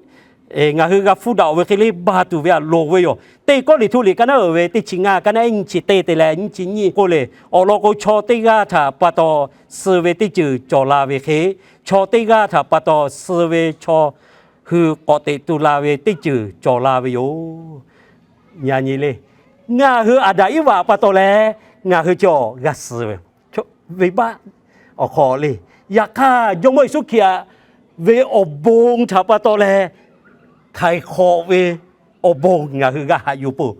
ngaˬ hui g'a hpuˇ daꞈ-oˬ ve hk'e le ba tuˬ ve htaꞈ loˍ ve yoˬ. Teˇ Kawˇrenˍhtuˆ liꞈ kaˇ naˉ uiˍ ve teˇ chi ngaˇ kaˇ naˉ ehˉ nyiˇ chi teˇ te leh nyiˇ chi nyiˇ k'oˆ le, awˬ lawn k'o chaw teˇ g'aˇ htaꞈ pa taw suh ve teˇ ceuˬ cawˬ la ve hk'e, chaw teˇ g'aˇ htaꞈ pa taw suh ve chaw hui k'awꞈ teꞈ tu la ve teˇ ceuˬ cawˬ la ve yoˬ. Yaꞈ nyi le, Ngaˬ hui Aˍdanˍ Iˉvaꞈ pa taw leh ngaˬ hui cawˬ g'a suh ve, venˇbaˆ awˬ hk'aw le. Yaꞈ hk'aˇ, Jawˇmawˇ Yeˍsuˆ Hkriꞈ ve awˬ bon htaꞈ pa taw leh htaiˍ hk'awꞈ ve awˬ bon ngaˬ hui g'a haꞈ yuˬ peuˬ.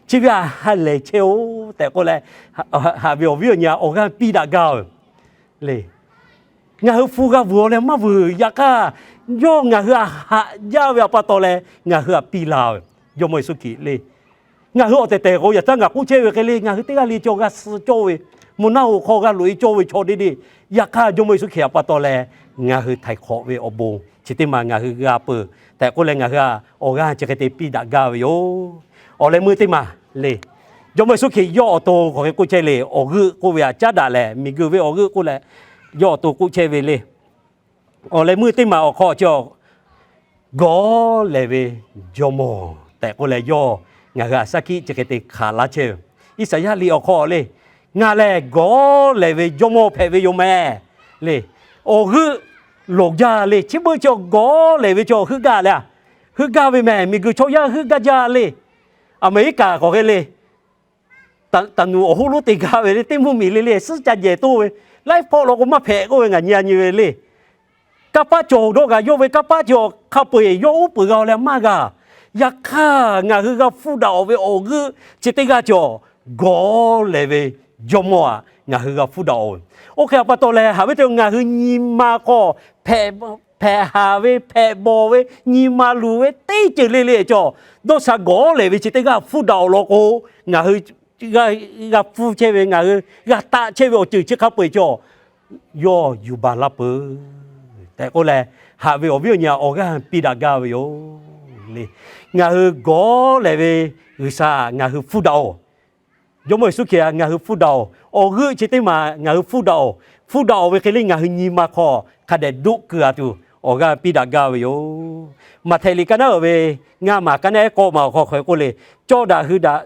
Chi ve ha lehˬ chehˇ-oˬ tehꞈ k'oˆ leh, haꞈ ve awˬ viˉ awˬ nyi awˬ g'aˇ piˇ daꞈ gaˇ ve le. Ngaˬ hui hpu g'a vuiˬ-aw leh maˇ vuiˬ, yaꞈ hk'aˇ yawˇ ngaˬ hui htaꞈ haꞈ jaˇ ve htaꞈ pa taw leh ngaˬ hui htaꞈ piˇ la ve, Jawˇmawˇ Yeˍsuˆ Hkriꞈ le. Ngaˬ hui awˬ tehˬ tehˬ k'o, yaꞈ htaˇ ngaˬ k'oˆ chehˇ ve hk'e le, ngaˬ hui teˇ g'aˇ le cawˬ g'a suh cawˇ ve, mvuhˇ naˆ hoꞈ hk'aw g'a loꞈ-e cawˇ ve chaw deˇ deˇ. Yaꞈ hk'aˇ, Jawˇmawˇ Yeˍsuˆ Hkriꞈ htaꞈ pa taw leh ngaˬ hui htaiˍ hk'awꞈ ve awˬ bon chi teˇ maˬ ngaˬ hui g'a peuˬ tehꞈ k'oˆ leh, ngaˬ hui awˬ g'aˇ chi hk'e te piˇ daꞈ gaˇ ve yoˬ. Awˬ leh meuˇ teˇ maˬ le. Jawˇmawˇ Yeˍsuˆ Hkriꞈ yawˇ awˬ to k'awꞈ hk'e k'oˆ chehˇ le, awˬ g'euˆ k'oˆ ve htaꞈ caˉ daꞈ leh, miˬguiˬ ve awˬ g'euˆ k'oˆ leh, yawˇ awˬ to k'oˆ chehˇ ve le. Awˬ leh meuˇ teˇ maˬ awˬ hk'aw chi gawˬ lehˬ ve jawˇmawˇ tehꞈ k'oˆ leh, yawˇ ngaˬ hui htaꞈ shaˉ hkiˆ chi hk'e te hkanˍ laˇ chehˇ ve. Iˉsaˍyaˆ liꞈ awˬ hk'aw le, ngaˬ lehˬ gawˬ lehˬ ve jawˇmawˇ hpehꞈ ve yoˬ mehˍ le. Awˬ g'euˆ loˍ jaˇ le. Chi beuꞈ chi gawˬ lehˬ ve chaw heuˆ gaˇ le. Heuˆ gaˇ ve mehˍ, miˬguiˬ chaw yaˇ heuˆ gaˇ jaˇ le. Aˍmeˍriˆkaˍ k'awꞈ hk'e le, taˍ nuˬ awˬ hoˉ lonˉ te gaˇ ve le, teˇ mvuhˇ miˬ le le, suhˉ ca jehˬ toˇ ve, laiˉ hpawˆ law k'o maˇ hpehꞈ k'oˆ ve ngaˬ nyi a nyi ve le. Kanˇ paˆ cawˬ dawˇ kaꞈ yawˇ ve kanˇ paˆ cawˬ hk'a peu-eˬ yawˇ uˉ peunˍ g'a-oˬ leh maˇ g'a. Yaꞈ hk'aˇ, ngaˬ hui g'a hpfuhˇ daꞈ-aˬ ve awˬ g'euˆ chi teˇ g'aˇ cawˬ gawˬ lehˬ ve jawˇmawˇ htaꞈ ngaˬ hui g'a hpfuhˇ daꞈ-oˬ. Oˇ hk'e htaꞈ pa taw leh, haꞈ ve teˇ ngaˬ hui nyi ma hk'aw hpehꞈ haˍ ve, hpehꞈ bawˬ ve, nyi ma luˬ ve teˇ ceuˬ le le cawˬ, dawˇ sha gawˬ lehˬ ve chi teˇ g'aˇ hpfuhˇ daꞈ-oˬ law k'o, ngaˬ hui g'a hpfuhˇ chehˇ ve, ngaˬ hui g'a taˆ chehˇ ve awˬ ceuˬ chi hk'a peu-eˬ cawˬ yawˇ yuˬ baˬ laˇ peuˬ tehꞈ k'oˆ leh, haꞈ ve awˬ viˉ awˬ nyi awˬ g'aˇ piˇ daꞈ gaˇ ve yoˬ le. Ngaˬ hui gawˬ lehˬ ve G'uiˬsha ngaˬ hui hpfuhˇ daꞈ-oˬ. Jawˇmawˇ Yeˍsuˆ Hkriꞈ ngaˬ hui hpfuhˇ daꞈ-oˬ. Awˬ g'euˆ chi teˇ maˬ ngaˬ hui hpfuhˇ daꞈ-oˬ. Hpfuhˇ daꞈ-oˬ ve hk'e le, ngaˬ hui nyi ma hk'aw hk'a dehꞈ doˆ keu-a tuˬ awˬ g'aˇ piˇ daꞈ gaˇ ve yoˬ. Maꞈhtehˍ liꞈ ka naˉ uiˍ ve ngaˇ maˬ ka naˉ ehˉ k'awˇ maˬ awˬ hk'aw hk'aw k'oˆ le, cawˇ daꞈ hui daꞈ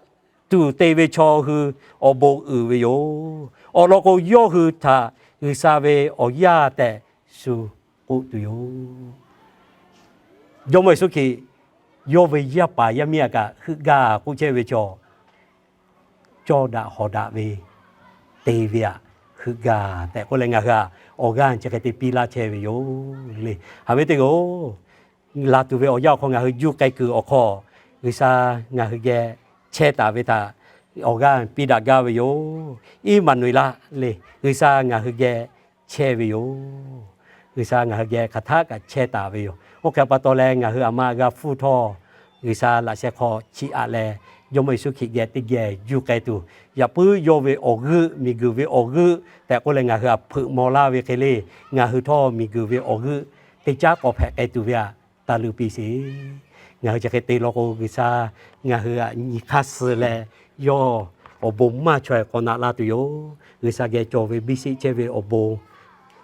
tuˬ te ve chaw hui awˬ bon uiˍ ve yoˬ. Awˬ lawn k'o, yawˇ hui htaꞈ G'uiˬsha ve awˬ yaˇ tehꞈ shu k'oˆ tuˬ yoˬ. Jawˇmawˇ Yeˍsuˆ Hkriꞈ yawˇ ve yaˇ paˍ yaˇ miˇ htaꞈ kaꞈ heuˆ gaˇ k'oˆ chehˇ ve chaw, cawˇ daꞈ hawˍ daꞈ ve te ve htaꞈ heuˆ gaˇ tehꞈ k'oˆ leh, ngaˬ hui htaꞈ awˬ g'aˇ chi hk'e te piˇ laˇ chehˇ ve yoˬ le. Haꞈ ve teˇ g'aˇ-oˬ, la tuˬ ve awˬ yanˇ awˬ hk'aw ngaˬ hui juˇ k'ai kuiˬ awˬ hk'aw, G'uiˬsha ngaˬ hui geh chehˇ taˍ ve htaꞈ awˬ g'aˇ piˇ daꞈ gaˇ ve yoˬ. Iˉmaˍnuˍeˍlaˆ le, G'uiˬsha ngaˬ hui geh chehˇ ve yoˬ. G'uiˬsha ngaˬ hui geh hk'aˬ htaˆ kaꞈ chehˇ taˍ ve yoˬ. Oˇ hk'e pa taw leh, ngaˬ hui aˬ ma g'a hpfuhˇ htawˇ, G'uiˬsha laꞈ sheh hk'aw chiˇ aꞈ leh, Jawˇmawˇ Yeˍsuˆ Hkriꞈ geh teˇ geh juˇ k'ai tuˬ, yaꞈ puiˉ yawˇ ve awˬ g'euˆ, miˬguiˬ ve awˬ g'euˆ tehꞈ k'oˆ leh ngaˬ hui htaꞈ hpeuꞈ maw laˇ ve hk'e le, ngaˬ hui htawˇ miˬguiˬ ve awˬ g'euˆ teˇ caˉ k'awꞈ hpehꞈ k'ai tuˬ ve htaꞈ taˇ luˇ piˇ sheˍ. Ngaˬ hui chi hk'e te law k'o, G'uiˬsha ngaˬ hui htaꞈ nyi hk'aˇ suh leh, yawˇ awˬ bon maˇ chaweh k'awꞈ naꞈ la tuˬ yoˬ. G'uiˬsha geh cawˬ ve biˇ sheˆ chehˇ ve awˬ bon,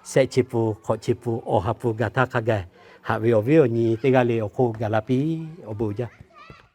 shehˆ chi pun, hk'awꞈ chi pun, awˬ ha hpu gaˬ htaˇ hk'a gaˬ, haꞈ ve awˬ viˉ awˬ nyi teˇ g'aˇ le awˬ hk'oˆ gaˬ la piˇ. Awˬ bon jaˇ.